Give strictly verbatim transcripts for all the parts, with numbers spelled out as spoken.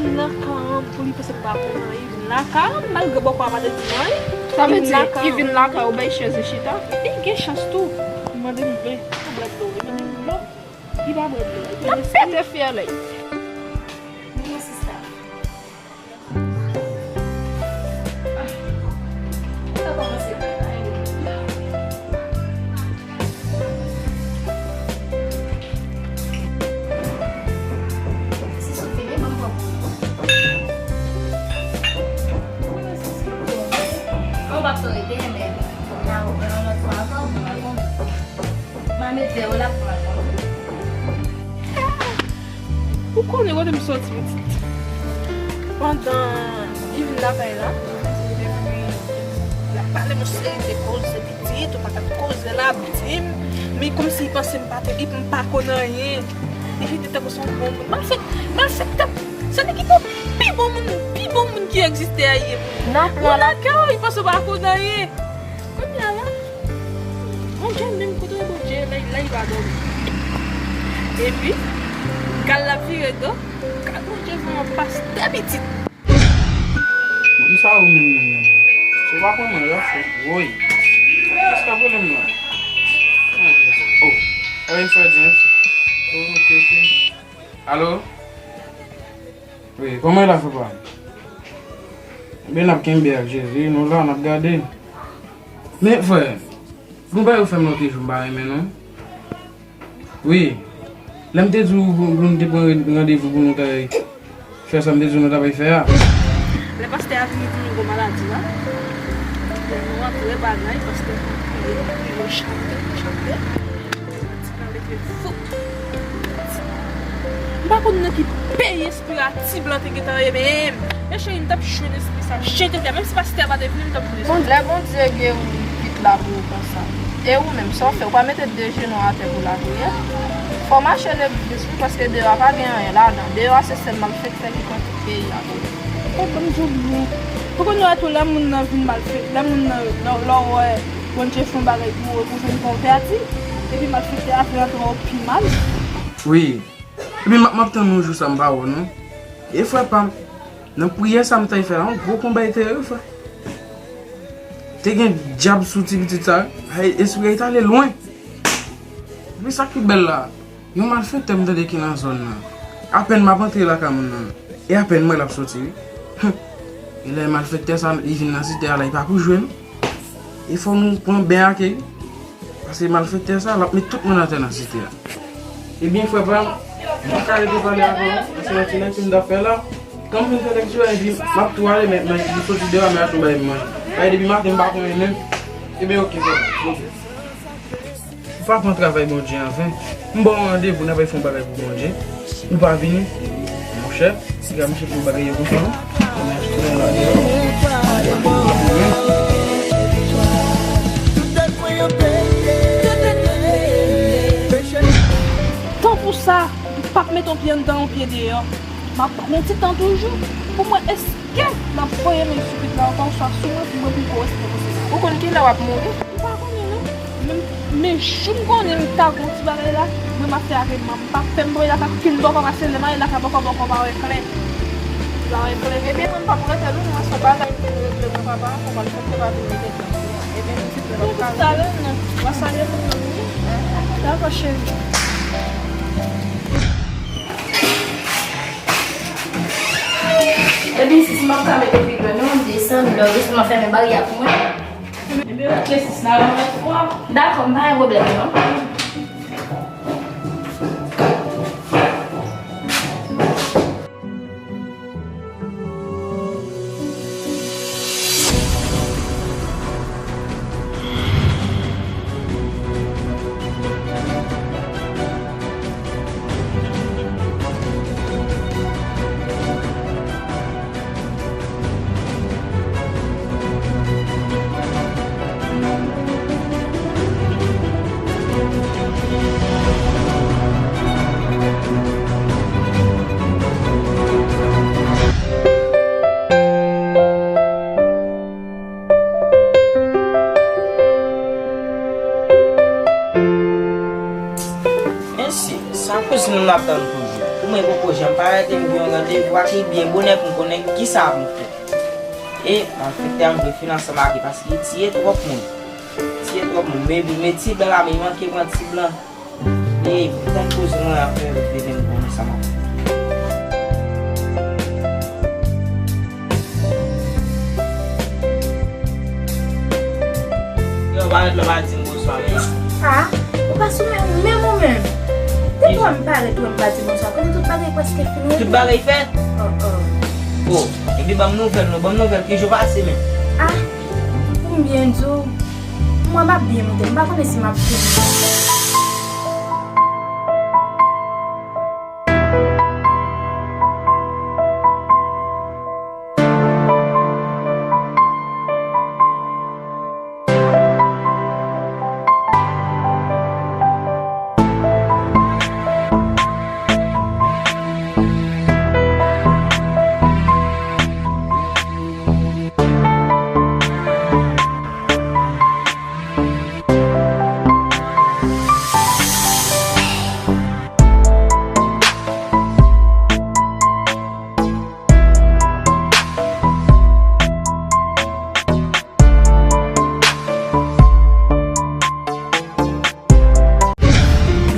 Vin lakay an pou li panse m pa konn anyen, vin lakay an, malgre bòkò a pa te di m anyen. Sa vle di, li vin lakay ou bay chèz li chita? Li gen chans tou. Li mande m, li pa bwè dlo, li mande m dlo. Li pa bwè dlo. Li mande m pete fyèl li. Bonjou, sista. Sa kòmanse byen la, hein? Si sou fini, ban m pran pou ou. Mwen, si sou fini. Mwen p ap tou rete, men fòk mwen al yon lòt fwa ankò pou mwen al konnen. Mwen met deyò la pou mwen al konnen. Ou konnen kote m soti pitit. Pandan li vin lakay la, epi l ap pale m yon seri de koze pitit, yon pakèt koze l ap di m, men kòmsi li panse m pa te, m pa konn anyen. Li vin tankou se yon bon moun. Malfèktè, malfèktè, se nèg ki pi bon moun, pi bon moun ki egziste a ye. Nan plan la. Ou lakay ou, li panse w pa konn anyen. Kounye a la, Bondye menm, kote Bondye, lè, lè li pa dòmi. Epi, gal la vire do, gal Bondye vin yon pastè pitit. Moun sa ou menm, menm, menm. Se pa kòman lè fè, woy. Kisa pwoblèm la? Oh, alè frè James. Oh, ok, ok. Alo? Wi, kòman e la, frè pa m? Ebyen, n ap kenbe ak Jezi, nou la, n ap gade. Men, frè, gon bagay ou fè m lòt jou, m pa renmen, non. Wi, lè m te di w pou, pou nou te pran randevou pou nou ta fè sa m te di w nou ta pral fè a. Lè pastè a vini pou nou gon maladi la, lè nou antre bagay, pastè a ap kriye, nou kriye, chante, nou chante. Ti blan mete fou. M pa konn nan ki peyi espirati blan te gentan ye menm. Men cheri, m t ap jwenn espri sa, jan te vle, menm si pastè a pa te vini, m t ap jwenn espri. Bon, lè Bondye geri w, li vit la pou ou konsa. E ou menm, sa w fè, ou pa mete de jenou atè pou lapriyè? Fò w mache legliz, wi, paske deyò a pa gen anyen ladan. Deyò a se sèl malfektè ki konn tout peyi a. Ou konprann, m di w byen. Poko nou wè tou lè moun nan vin malfektè, lè moun nan, lè, lè w wè Bondye fè yon bagay pou ou, pou w vin konvèti, epi malfektè a vin antre w pi mal. Wi. Epi m ap, m ap tann yon jou sa m pa wè w non. E frè pa m, nan priyè sa m t al fè la, yon gwo konba te ye wi frè. Te gen dyab sou ti pitit sa, ay, espri a te ale lwen. Epi sa k pi bèl la, yon malfektè m tande ki nan zòn nan. Apèn m ap antre lakay moun nan, e apèn m wè l ap soti wi. E lè malfektè sa li vin nan site a la, li pa pou jwe non. E fò nou pran ben ak li. Paske malfektè sa, l ap met tout moun atè nan site a. Ebyen, frè pa m, m pa ka rete pale avè w non. Paske yon ti lèkti m t ap fè la. Kan m fin fè lèkti a, epi m ap tou ale, men, men, m soti deyò, men achte yon bagay pou manje. Paske depi maten, m pa konnen menm. Ebyen, oke, frè pa m. Oke. Ou pa pran travay Bondye an ven. M ba w randevou, n ap al fè yon bagay pou Bondye. Ou pa vini, monchè. Siga misye fè yon bagay yo konsa, non? Mwen achte yon la deyò. Tan pou sa, m p ap met yon pye anndan, yon pye deyò. M ap pran yon ti tan toujou pou mwen, èske m ap voye men sou pitit la ankò, oswa sou mwen, pou mwen, pou m ko resite konsa. Ou konn kilè w ap mouri? M pa konnen non. Men, men jou m konnen m ta gon ti bagay la, mwen m ap fè avè m. M pa fè m voye lakay okenn bòkò, paske lè m ale lakay bòkò, bòkò pa wè klè. Li pa wè klè. Ebyen, mwen m p ap rete non, mwen se yon bagay m vin regle mwen papa, fò malfektè pa vin mete dlo. Ebyen, pitit mwen p ap ka rete. Talè non. W a salye moun nan wi. Dakò, cheri. Ebyen, si, si m ap ka mete pi lwen non, desann, lè w desann, m ap fèmen baryè a pou mwen. Ebyen, ok, sis, n a yon lòt fwa. Dakò, m pa gen pwoblèm, non. Mesye, sa kouzin nou n ap tann toujou? Pou mwen, poko janm parèt. Te m gen yon randevou ak li byen bonè pou m konnen kisa pou m fè. E malfektè an vle fin ansanm ak li paske li tiye twòp moun. Tiye twòp moun. Baby, men ti blan la, men li manke pran ti blan. E tann koze mwen ap fè, vini m konnen sa m ap fè. Yo, pa ret la, pa di m bonswa, men. Ah, ou pa sou menm, menm ou menm. Depi w wè m parèt, ou wè m pa di bonswa. Konnen tout bagay prèske fini, wi. Tout bagay fèt? Oh, oh. Oh, epi ban m nouvèl, non, ban m nouvèl, ki jan w pase, men? Ah, pou m byen di w, mwen m ap byen moute, m pa konnen si m ap fini.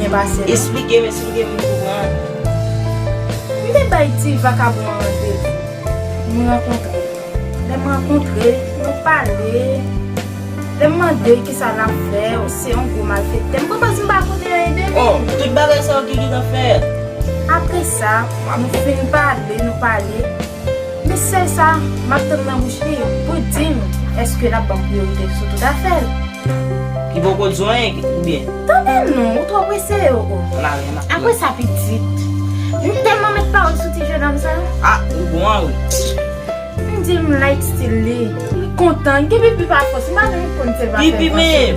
Byen pase. Esplike m, esplike m, m konprann. M te bay ti vakabon an randevou. Nou rankontre. Lè m rankontre, nou pale. Lè m mande kisa l ap fè, se yon gwo malfektè. M poko di m pa konnen anyen de li. Oh, tout bagay sa yo ki gentan fèt. Apre sa, nou fin pale, nou pale. Men sèl sa, m ap tann nan bouch li pou di m èske l ap ban m priyorite sou tout afè l. Ki poko di w anyen, oubyen? Tande non, ou twò prese, Oko. Ann ale, ann ale. Apre sa, pitit, m tèlman met pawòl sou ti jennonm sa. Ah, ou bon an, wi. M di m like stil li. M kontan. Gen pipi pa fòs. M pa menm konn se pa fè fòs. Pipi menm.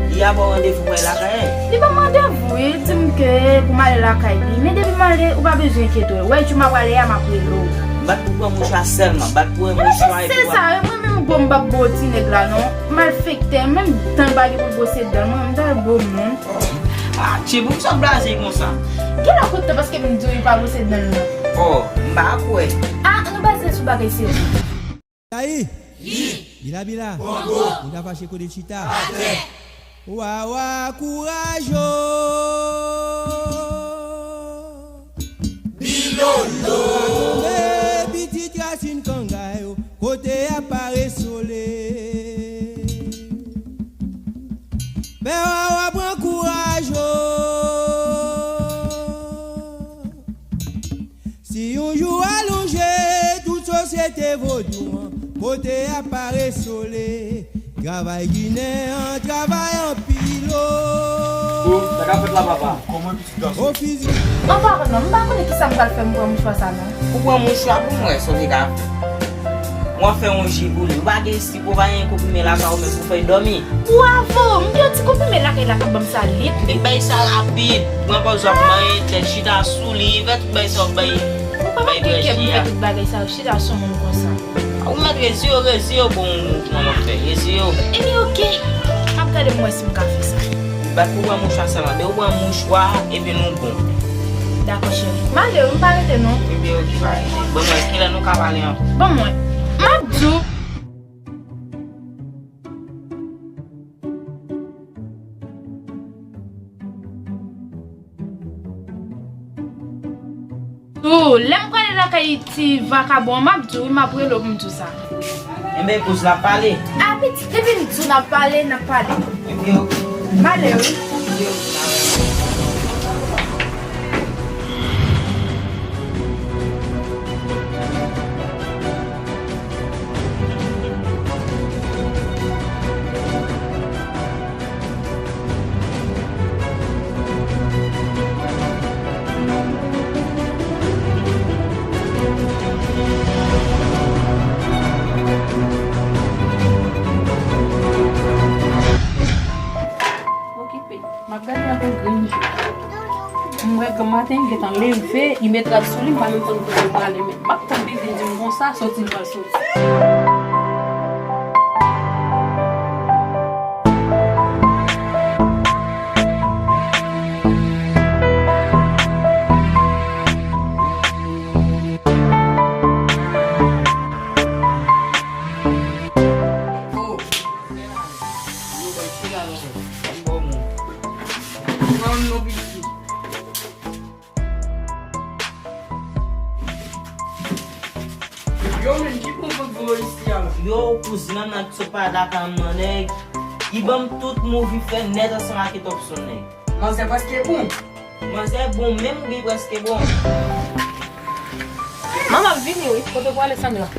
Li ap ba w randevou pou al lakay. Li ban m randevou, wi. Li di m ke pou m ale lakay li. Men depi m ale, ou pa bezwen enkyete w. Wè, jou m ap prale a, m ap rele w. Bat pou pran mouchwa sèlman. Bat pou pran mouchwa epi w ap... Se sa, wi. Mwen menm bon, m p ap bo ti nèg la, non. Malfektè, menm dan l pa gen pou l bwose dan l. Mwen, m ta bo moun. Ah, tchibou, sa w blaze konsa? Gen lè w kontan paske m di w li pa bwose dan l nan. Oh, m pa kwè. Ah, nou baze sou bagay serye. Tayi! Yi! Bila bila! Bongo! Moun ka fache kote chita! Atè! Wawa kouraje w! Bilolo! Tonbe pitit rasin kangay, kote a pare sole. Pè Wawa pran kouraj, o. Si yon jou alonje, tout sosyete vodou an, kote a pare sole. Travay ginen an, travay anpil, o. O, sa k ap fèt la, papa? Kòman pitit gason? O, fizi. An paran non, m pa konnen kisa m pral fè, m pran mouchwa sa non. Ou pran mouchwa pou mwen, sa w te ka fè. W ap fè yon ji pou li. Ou pa gen sip, ou pa gen konprime lakay ou menm pou fè dòmi. Bravo! M gen yon ti konprime lakay la k ap ban m sa lit, lit. Li bay sa rapid. Pran pòz w ap manyen tèt, chita sou li, fè tout bay sa w bay. Ou pa bay mèt gen kè pou m fè tout bagay sa yo, chita sou moun konsa. Ou mèt reziye w, reziye w, bon mouvman w ap fè, reziye w. Ebyen, oke. M ap gade m wè si m ka fè sa. Bat pou pran mouchwa sèlman. Depi w pran mouchwa, epi nou bon. Dakò, cheri. M ale wi, m pa rete non. Ebyen, oke, pa rete. Bon, mwen, kilè nou ka pale ankò? Bon, mwen. M ap di w. Tou, lè m prale lakay ti vakabon an, m ap di w, wi, m ap rele w pou m di w sa. Enben, kouz la pale. A, pitit, depi m di w n ap pale, n ap pale. Ebyen, oke. M ale, wi. Ebyen, oke. Okipe. M ap gade avèk grenn je. M wè granm maten, li gentan leve, li met rad sou li, m pa menm konn kote l prale, men m ap tann li vin di m konsa, soti l pral soti. Yo, men ki bon vant voye isi a la? Yo, kouzin an nan ki sot pa lakay m nan, nèg. Li ban m tout move fè nèt ansanm ak Topson, nèg. Manzè prèske bon. Manzè bon menm oubyen prèske bon? Manman, m vini wi. Kote w prale, Sandra?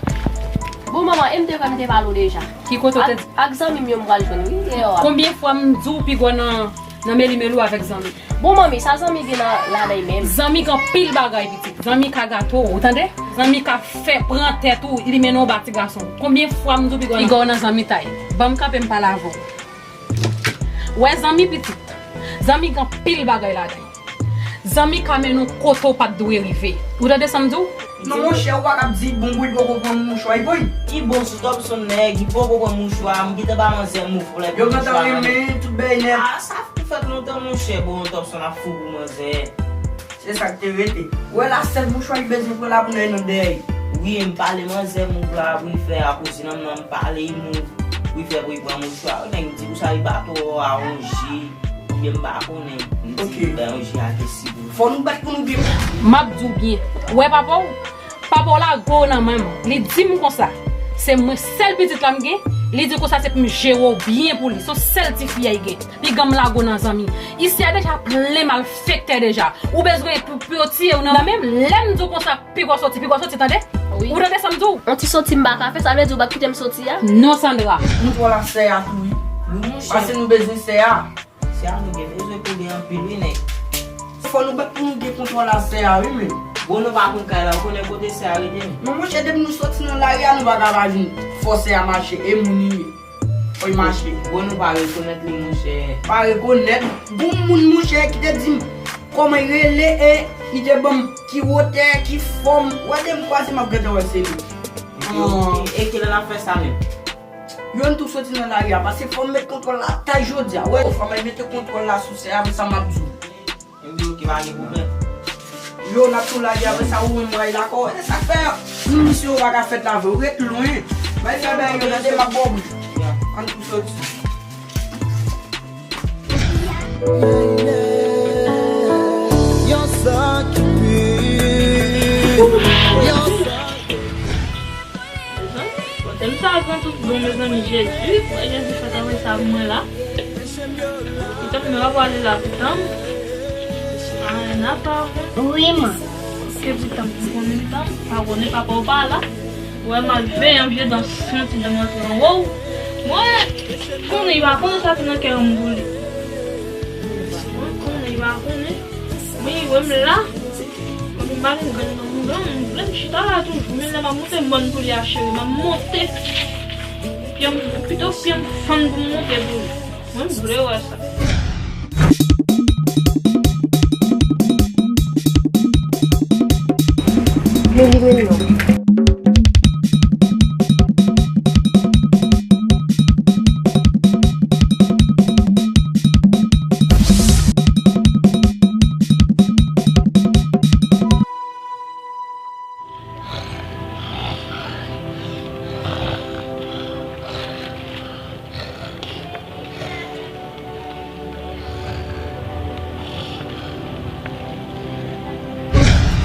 Bon, manman, e m te kwè m te pale w deja. Ki kote w te di? Ak zanmi m yo m pral jwenn wi, deyò a. Konbyen fwa m di w piga w nan, nan meli meli w avèk zanmi? Bon, manmi, sa zanmi gen nan, ladan l menm? Zanmi gen anpil bagay, pitit. Zanmi ka gate w, ou tande? Zanmi ka fè pran tèt ou, li mennen w ba ti gason. Konbyen fwa m di w piga w nan, piga w nan zanmitay? Ban m kanpe m pale avè w. Wè zanmi pitit, zanmi gen anpil bagay ladan l. Zanmi ka mennen w kote w pa t dwe rive. Ou tande sa m di w? Non, monchè, ou pa kab di bon, bon, li poko pran mouchwa, li pran. Ki bon sou Topson, nèg, li poko pran mouchwa, m gentan ba manzè move pou l mouchwa. Yo gentan renmen tout bèy nèt. Ah, sa fèt lontan, monchè, bon, Topson ap fou pou manzè. Se sa k te rete. Ou wè la sèl mouchwa li bezwen pran la pou nèg nan dèyè. Wi, m pale manzè move la pou l fè a, kouzin an m nan m pale move pou l fè pou l pran mouchwa. Nèg di pou sa li pa twò a yon je, oubyen m pa konnen. M di li bay yon je ak esi pou l. Fò nou bat pou nou byen. M ap di w byen. Ou wè papa w? Papa w lage w nan men m. Li di m konsa. Se mwen sèl pitit la m gen. Li di konsa se pou m jere w byen pou li. Se yon sèl tifi a li gen. Piga m lage w nan zanmi. Isi a deja plen malfektè deja. Ou bezwen pou, pou yo tiye w nan men m. Lè m di w konsa, piga w soti, piga w soti, tande? Wi. Ou tande sa m di w? On ti soti m pa ka fè, sa vle di w p ap kite m soti a? Non, Sandra. Kontwòl a sè a tou wi. Wi, monchè. Paske nou bezwen sè a. Sè a nou gen bezwen pou li anpil wi, nèg. Fò nou bat pou nou gen kontwòl a sè a wi, men. Bon, nou pa konn kay la, ou konnen kote sè a rete, men. Non, monchè, depi nou soti nan lari a, nou pa ka pa jwenn. Fò sè a mache, e moun li ye. Fò l mache. Bon, nou pa rekonèt li, monchè. Pa rekonèt? Gon moun, monchè, ki te di m kòman l rele e li te ban m ki wotè, ki fòm. Wè, depi m kwaze m ap gentan wè se li. Ok, ok. E kilè n ap fè sa menm? Yo, n tou soti nan lari a, paske fò m met kontwòl la atè jodi a. Wè, fò m mete kontwòl la sou sè a, men sa m ap di w. M di ok, pa gen pwoblèm. Yo, n ap tou lage apre sa, ou menm w al lakò. E sa k fè, nou misye yo pa ka fèt la vre, ou ret lwen. Bay fè bay yo, tande m ap ba w bri. Ann tou soti. Yon san ki pi, yon san ki Mezanmi, kote m sa pran tout bon, mezanmi, Jezi, pou Jezi fè travay sa pou mwen la. Pitan m, mwen pa pwale la, pitan m. Ayen apa. Wi, man. Ke pitan m, m konnen pitan m, pa konnen papa w pa la. Wè, m al veye yon vye dan santi dan m antre anwo. Mwen, konnen, li pa konnen sa ki nan kè m pou li. Mwen konnen, li pa konnen. Wi, wè m la. Mwen pa gen grenn nan mouda m, m vle m chita la toujou, men lè m ap monte mòn pou li a cheri, m ap monte. Pye m, pito pye m fann pou m monte pou li. Mwen m vle wè sa. Men li menm non.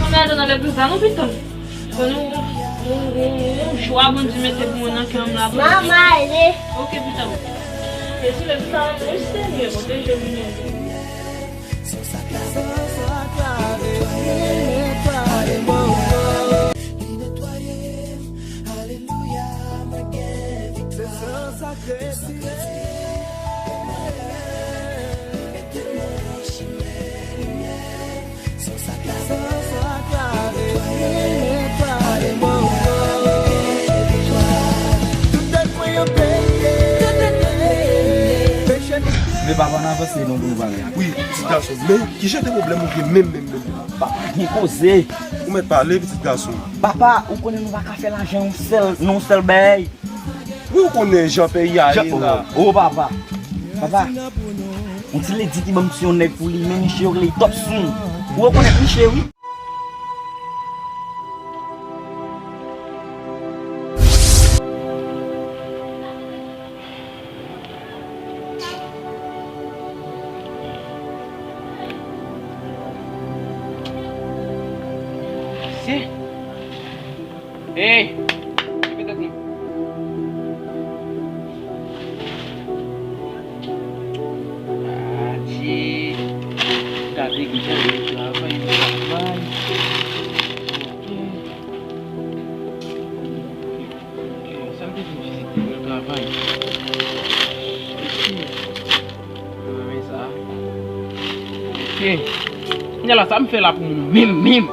Mwen al nan legliz la non pitan m. Konn yon, yon, yon, yon jwa Bondye mete pou mwen nan kè m la. Manman, ale. Ok pitan m. Jezi, legliz la, wi Senyè, pwoteje m non. San sakla, san sakla, netwaye m, netwaye m, oh, oh. Li netwaye m, alelouya, mwen gen viktwa. San sakla, san sakla, mete mwen nan chimen limyè. San sakla, san sakla, netwaye m, netwaye m, oh, oh. Tout dèt mwen yo peye. Peche m. Men papa, n avanse non pou nou pale. Wi, pitit gason. Men, kijan de pwoblèm ou gen menm, menm, menm? Papa, gen koze. Ou mèt pale, pitit gason. Papa, ou konnen nou pa ka fè lajan yon sèl, nan yon sèl bèy. Wi, ou konnen jan peyi a ye la. Oh, papa. Papa, yon ti ledi ki ban m ti yon nèg pou li, men misye yo rele Topson. Ou rekonèt misye, wi. Mesye. Hey! Ay. Ok. Mwen renmen sa. Ok. Kounye a la, sa m fè la pou moun menm, menm?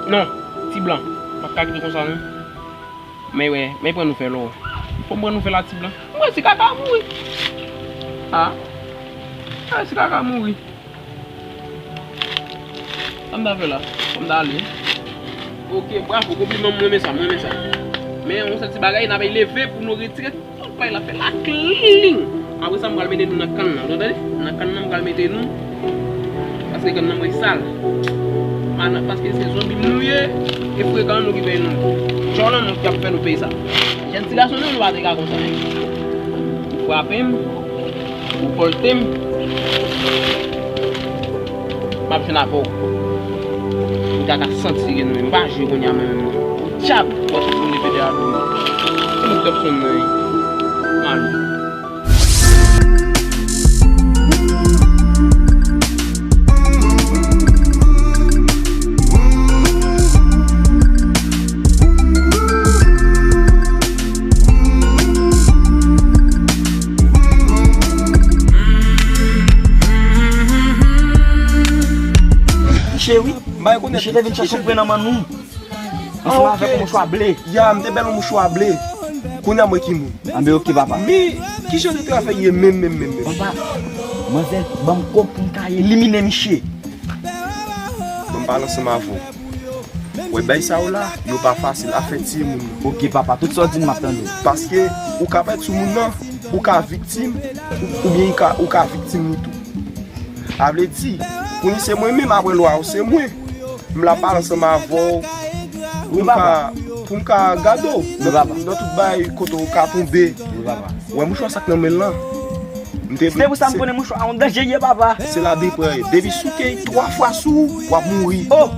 Non, ti blan. M pa ka kite konsa, non. Men wè, men pran nouvèl ou. Fò m pran nouvèl a ti blan. Mwen si kaka mouri. Ah. Mwen si kaka mouri. Sa m ta fè la? Fò m ta ale. Ok, bravo, konpliman, mwen renmen sa, mwen renmen sa. Men, yon sèl ti bagay, n ap leve pou nou retire tout pay la, fè la clean. Apre sa, m pral mete nou nan kann nan, ou tande? Nan kann nan, m pral mete nou. Paske kann nan mwen sal. Mana, paske se zonbi nou ye, e frekan nou ki fè nou. Djòl an nou ki ap fè nou peye sa. Jèn ti gason nou, nou pa te ka konsa. Ou frape m, ou pòlte m, m ap jwenn avè w. M ka ka santi ke nou menm, m pa jwe kounye a mwen menm non. Tchap, w ap fout leve dèyè do m. Se nou k t ap sonn nan, wi. M ale. Cheri, misye te vin chèche w pran nan men nou. Ansanm avèk yon mouchwa ble. Ya, m te ba l yon mouchwa ble. Kounye a mwen ki moun. Anben, ok, papa. Men, kijan de travay ye menm, menm, menm, menm? Papa, manzèl ban m kòb pou m ka elimine misye. Ban m pale ansanm avè w. Wè, bay sa yo la, yo pa fasil, afè tiye moun. Ok, papa, tout sa w di m, m ap tande. Paske ou ka pèdi sou moun nan, ou ka viktim, ou, oubyen ou ka, ou ka viktim li tou. A vle di, pou li se mwen menm, apre lwa yo se mwen. M la pale ansanm avè w pou m ka, pou m ka gade w nan, nan tout bagay kote w ka tonbe. Wè mouchwa sa k nan men l lan. M te, se pou sa m konnen mouchwa a yon danje ye, papa. Se la deprè ye. Depi si w te twa fwa sou ou, w ap mouri. Oh!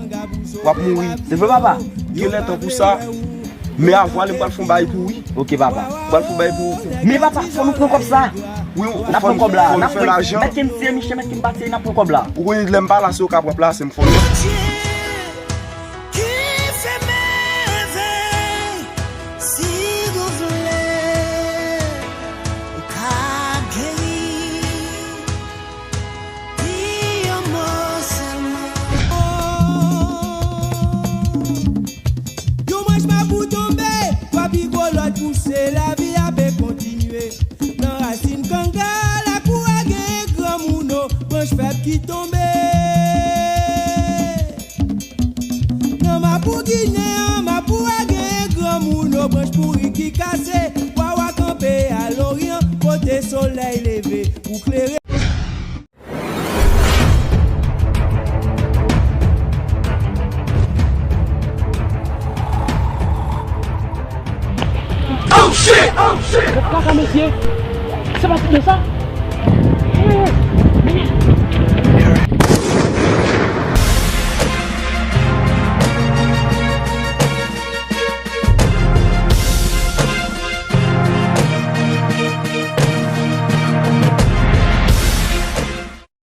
W ap mouri. Se vre, papa? Gen lè tan pou sa. Men avwale m pral fè yon bagay pou ou wi. Ok, papa. M pral fè yon bagay pou ou. Men papa, fò nou pran kòb sa. Wi, n ap pran kòb la. N ap pran, mèt Ken tiye misye, mèt Ken pa tiye, n ap pran kòb la. Ou konnen lè m pa la, se ou k ap ranplase m fò. Bondye ki fè mèvèy, si ou vle, ou ka geri. Di yon mo sèlman. Yon branch mapou tonbe, twa pi gwo lòt pouse, lavi a pe kontinye. Nan rasin kanga, lakou a gen granmoun o, branch fèb ki tonbe. Nan mapou ginen an, mapou a gen granmoun o, branch pouri ki kase, wawa kanpe a loryan, kote solèy leve pou klere. Oh shit! Oh shit! Kaka mesye! Se pa ti de sa?